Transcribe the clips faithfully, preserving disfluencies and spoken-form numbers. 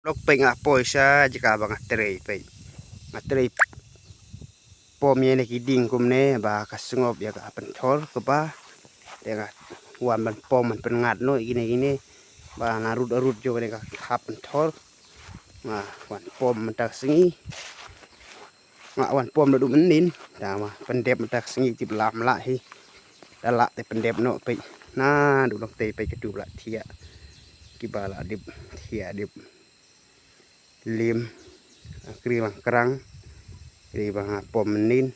Lok peit nga poi sha jaka ba nga trei peit. Nga trei pom ïa kine ki dieng kumne ba ka sngop ïa ka pynthor kaba. Te nga wan ban pom ban pynngat noh ïa kine kine ba na rud arud jong kane ka khap pynthor. Nga wan pom mynta ka sngi. Nga wan pom da dum mynnin. Da ma pyndep mynta ka sngi tip lam lah hi. Da lah te pyndep noh peit. Na dum long te peit ka dum lah thiah. Kiba lah dip thiah dip lim. Kri lang krang. Kri ba nga pom mynnin.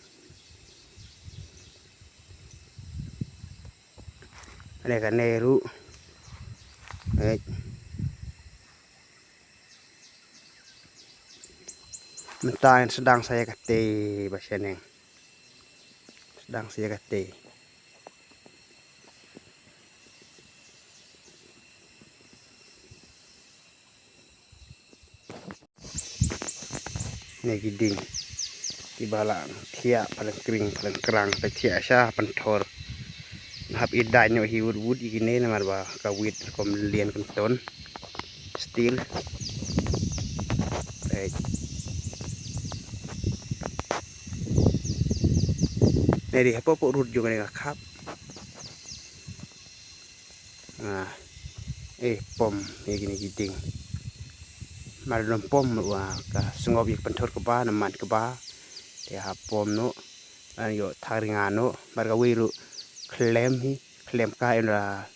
Ane ka ne ruh. Peit. Mynta ngan sdang sa ïa kata ba shaneng. Sdang sa ïa kata. Ne ki dieng. Kiba la thiah palang kring palang krang pa thiah sha pynthor. Hap i dai noh hi wut wut i kine namar ba ka wit rukom lien kynton. Steel. Peit. Ne di hapoh poh rud jong kane ka khap. Ah, eh, pom ïa kine ki dieng. Mar dom pom ruh ka sngop ïa ka pynthor kaba, namat kaba. Te ha pom noh. An ïoh thang ringa noh. Mar kawei ruh khlem hi, khlem ka em ra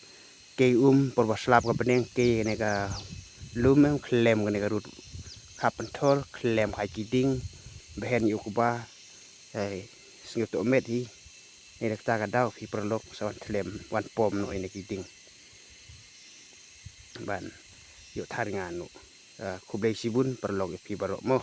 kei um por ba slap ka bneng kei kane ka lum em khlem kane ka rud khap pynthor khlem ka ki dieng behen ïoh kaba. Ai sngewthuh met hi. Ïa kata ka daw phi paralok sa wan khlem wan pom noh ïa ki dieng. Ban ïoh thang ringa noh. Ah, khublei shibun paralok ïa phi baroh mo.